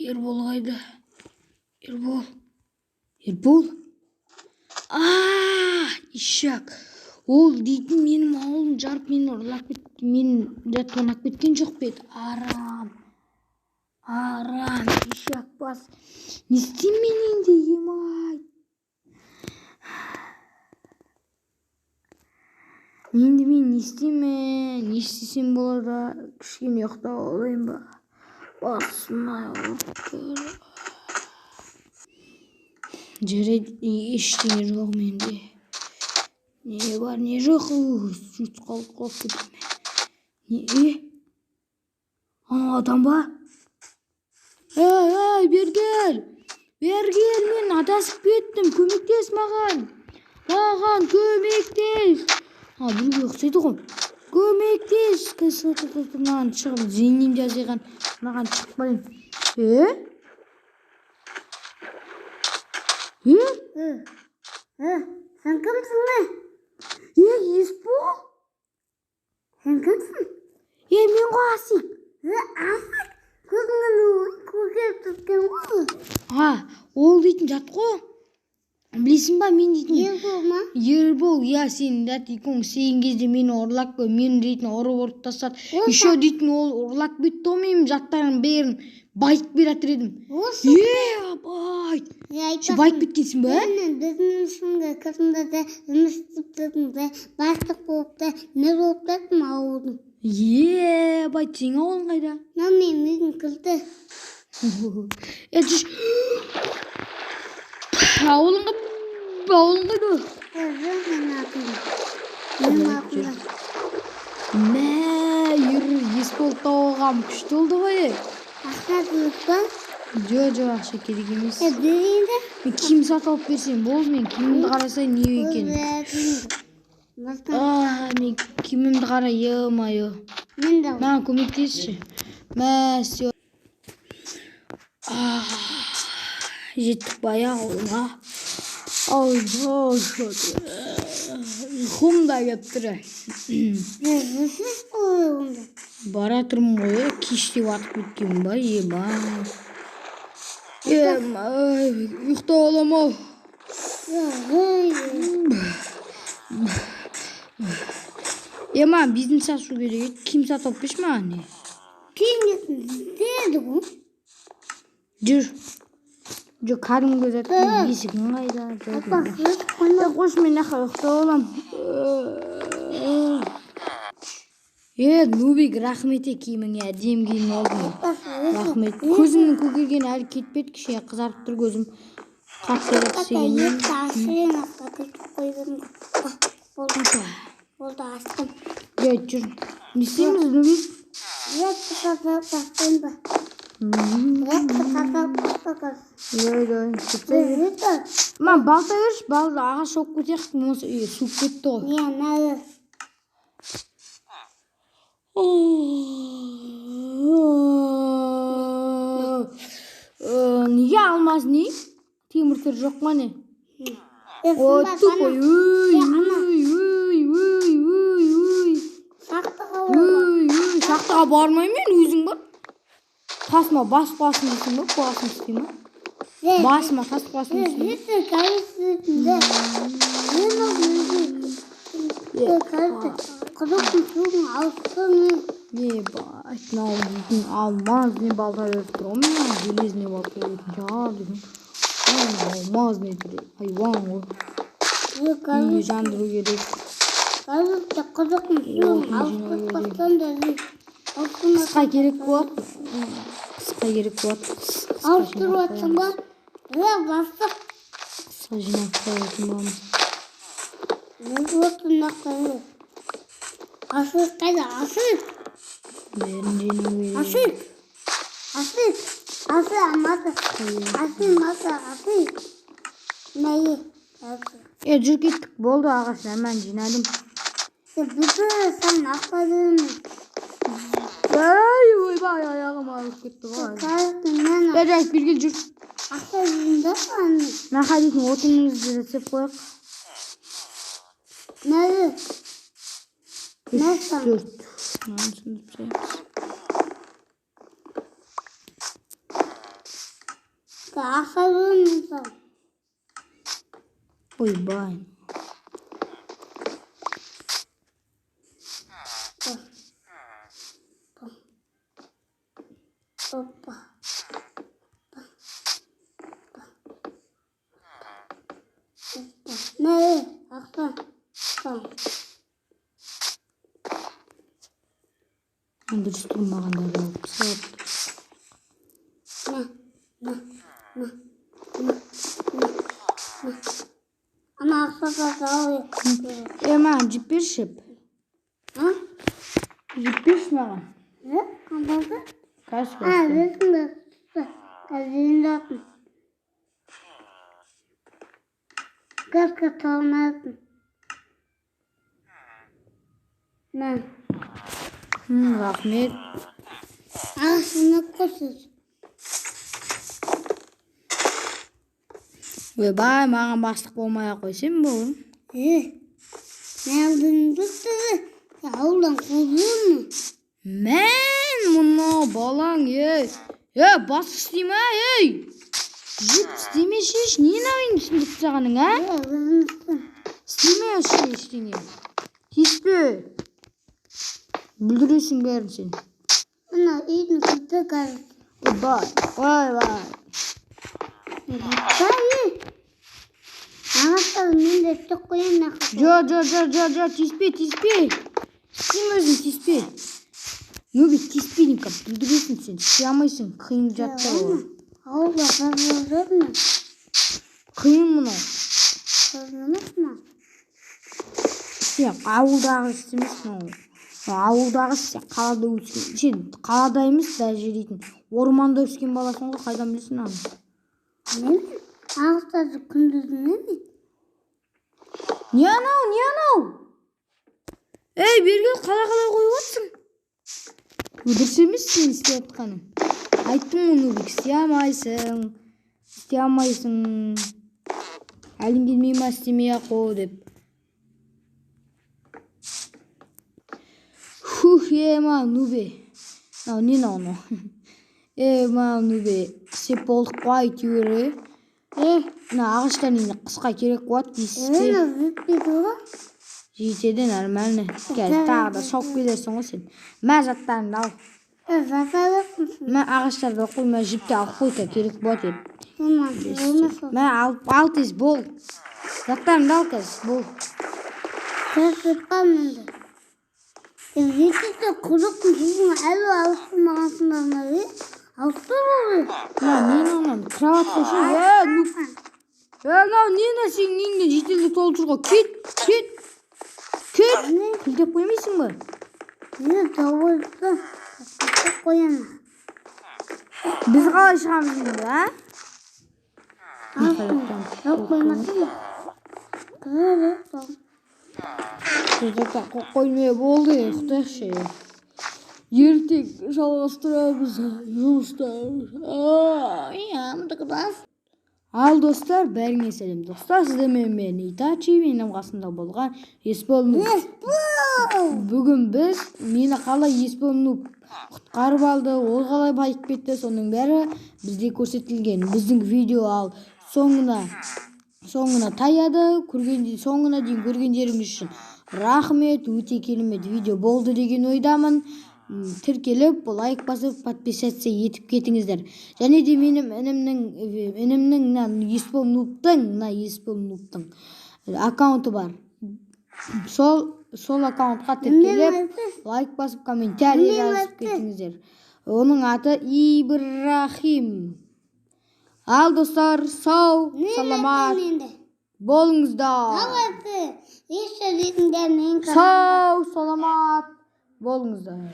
Ербол қайда? Ербол. Ербол? А, ишак. Ол дейтін менің ауылым жарып, мені ұрлап кетті, мені тонап кеткен жоқ па еді? Арам. Арам, ишак бас. Не істеймін мен енді, емай? Енді мен не істеймін? Не істесем болады? Кішкене ұйықтап алайын ба? Басым ауырып тұр. Жарайды, ештеңе жоқ менде. Не бар, не жоқ? Сүт қалып қалып кетемін. Не? Анау адам ба? Ей, ей, бері кел. Бері кел, мен адасып кеттім. Көмектес маған. Маған көмектес. А, біреуге ұқсайды ғой. Көмектес. Мынаған шығып, зейінім де азайған. Мынаған шығып барайын. Е? Е? Сен кімсің, не? Е, Есбол? Сен кімсің? Е, мен ғой Асик. Е, Асик, көзіңнен көгеріп түскен ғой. А, ол дейтін жат қой. Білесің ба, мен дейтін Ербол ма? Ербол, иә, сен дәт икоң істеген кезде мені ұрлап, мені дейтін ұрып тастады. Еще дейтін ол ұрлап кетті ғой менің заттарымның бәрін, байып бере жатыр едім. Осы. Е, абай. Сен байып кеткенсің ба? Мен біздің ішінде кірдім де жұмыс істеп тұрдым да, бастық болып та, мэр болып тұрдым ауылдың. Е, бай, сенің ауылың қайда? Мынау менің үйім кірді. Е, жүр. Ауылың ауылың қайда? Жоқ, менің атымда. Менің атымда. Мә, Есбол тауығам күшті болды ғой. Ақша керек па? Жоқ, жоқ, ақша керек емес. Е, берейін де. Мен киім сатып алып берсем болды, мен киімімді қарасай не екен. А, мен киімімді қара, е-мое. Мен де. Маған көмектесші. Мә, все. Жеттік баяғы ауылға. Ой, ой, ұйқым да келіп тұр. Жүрсіз ғой онда. Бара тұрмын ғой, кештеп атып кеткен ба, ема. Ема, ұйықтап аламын ау. Ема, бизнес ашу керек еді, киім сатып алып берші маған. Киім іздеді ғой. Жүр. Жүр, кәдімгі зат, есігің қайда? Қойшы, мен мына ұйықтап аламын. Е, Нубик, рахмет, киіміңе, әдемі киініп алдың. Рахмет. Көзімнің көгергені әлі кетпеді, кішкене қызарып тұр көзім. Қатты істегеннен. Болды, астым. Жай, жүр. Не істейміз, Нубик? Ретті ба? Ретті қазап. Жай, Мам, балта берші, балта ағаш шауып кетейік, болмаса үй суып кетті ғой. Не, надо. Неге алмаз не? Темір тір жоқ па не? Ой, тупой, ой, ой, ой, ой, ой, ой. Шахтаға. Ой, ой, шахтаға бармаймын мен, өзің бар. Тасыма бас қуасың дейсің ба? Қуасың істей ма? Басыма тас қуасың дейсің ба? Құдықтың суын ауыстым. Не, мынау дейтін алмаз не балта беріп тұр ғой мына, железный балта беретін шығар деген. Алмаз не тұр, айуан ғой. Үйді жандыру керек. Құдықтың суын ауыстырып бастан да. Қысқа керек болады. Қысқа керек болады. Ауыстырып жатсың ба? Е, бастық. Қысқа жинап қоятын боламыз. Асық қайда? Асық. Бәрін жинау керек. Асық. Асық. Асық амасы. Асық маса. Асық. Мәйі. Асық. Е, жүр кеттік. Болды, ағаш нормально жинадым. Бүтін сен ақпадың. Ай, ойбай, аяғым ауырып кетті ғой. Мен Е, жай, бері кел, жүр. ақша жүзінде аны. Мына дейтін отынымызды жасап қояйық. Мәйі. Үш, Мәссаған. төрт. Мынаны сындырып тастаймыз. Ақша беремін саған. Ойбай. Опа. Мә, ақша. Дұрыс тұрмағандарды алып тастап. Мә, мә, мә, мә, мә. Ана ақша ал. Е, маған жіп берші. А? Жіп берші маған. Е, қандайды? Қазір А, көрсетемін. өзіңді қазір. Газға салмадым. Мә. Рахмет. Ағашını қосыз. Ойбай, маған бастық болмай ақ қойсам бауырым. Е, мен ауылдан қуып жүрмін. Мен мынау балаң, ей. Е, бастық істей ма, ей? Жіп істемеші, не мынау енді сындырып тастағаның, а? Е, өзім істім. Істеме ештеңе. Тиіспе. Бүлдіресің бәрін сен. Мына үйдің кілті қазір. Ойбай, ойбай. Ай, ағаштарды мен де істеп қояйын ақыры. Жо, жо, жо, жо, жо, тиіспе, тиіспе. Істеймін өзім, тиіспе. Нубик, тиіспе деймін, бүлдіресің сен, істей алмайсың, қиын заттар ол. Ауылда қазір жүрмін. Қиын мынау. Қазір емес ма? Сен ауылдағы іс емес мынау. Ауылдағы іс, сен қалада өскен. Сен қалада емес, даже дейтін. Орманда өскен баласың ғой, қайдан білесің оны? Мен ағаштарды күндіз не? Не анау, не анау? Ей, бері кел, қалай қойып жатсың? Дұрыс емес сен істеп жатқаның. Айттым ғой, Нубик, істей алмайсың. Істей алмайсың. Әлің келмей ма, істемей ақ қой деп. Фух, ема, Нубе. Мынау не мынау? Ема, Нубе, істеп болдық қой әйтеуір. Е, мына ағаштар енді қысқа керек болады дейсіз бе? Мына жетпейді ғой. Жетеді, нормально. Қазір тағы да шауып келерсің ғой сен. Мә, заттарыңды ал. Зат. Мә, ағаштарды алып қой, мә, жіпті алып қой, та керек болады еді. Мә, Мә, алып, ал тез, бол. Заттарыңды ал қазір, бол. Жетіп енді. Жетті құдықтың суын әлі ауыстырмағансыңдар ма, е? Ауыстыр ғой. Мына не мынау, кровать қойшы. Е, ну. Е, мынау не мынау, сенің неңнен жетелдік толып жүр ғой. Кет, кет. Кет. Кілтеп қоймайсың ба? Не дауылды қоямын. Біз қалай шығамыз енді, а? Жауып қоймасың ба? Қоймай болды, ұйықтайықшы. Ертең жалғастырамыз жұмысты. Ал достар, бәріңе сәлем. Достар, сіздермен мен Итачи, менің қасымда болған Есбол Нуб. Бүгін біз мені қалай Есбол Нуб құтқарып алды, ол қалай байып кетті, соның бәрі бізде көрсетілген. Біздің видео ал соңына таяды. Соңына дейін көргендеріңіз үшін рахмет. Өте керемет видео болды деген ойдамын. Тіркеліп, лайк басып, подписаться етіп кетіңіздер. Және де менің інімнің мына Есбол Нубтың, мына Есбол Нубтың аккаунты бар. Сол аккаунтқа тіркеліп, лайк басып, комментарий жазып кетіңіздер. Оның аты Ибрахим. Ал достар, сау, саламат болыңыздар. Сау, саламат болыңыздар.